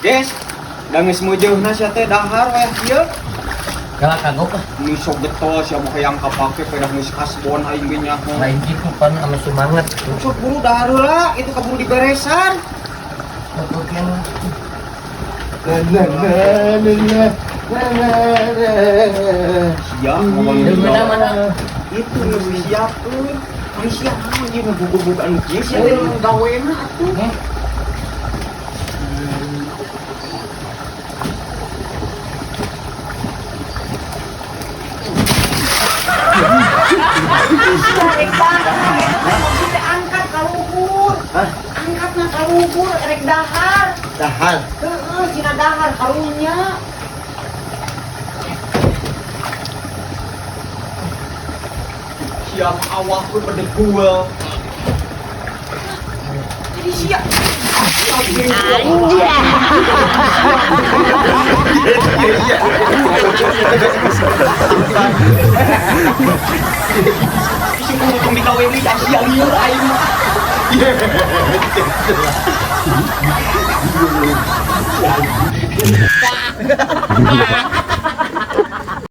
Guys, da geus meujeuhna sia teh dahar wayah kieu. Kalah kagok ah. Ini sok getol sia mah hayang kapake pedah geus kasbon aing ge nyaho. Lain gitu pan ame semangat. Sok buru dahar heula, itu kaburu diberesan. Oke lah. Sia ngomong Dari mana mana? Itu geus disiapkeun. Ari sia naon ieu ngagugug anu kieu sia teh gawena atuh. Eh, Sia rek dahar. Maksudnya angkat ka luhur. Hah? Angkatna ka luhur rek dahar. Dahar. Heeh, cina dahar karunya. Siap awak pun berdegul. Jadi siap. Si untung digawe deui da sia lieur aing mah.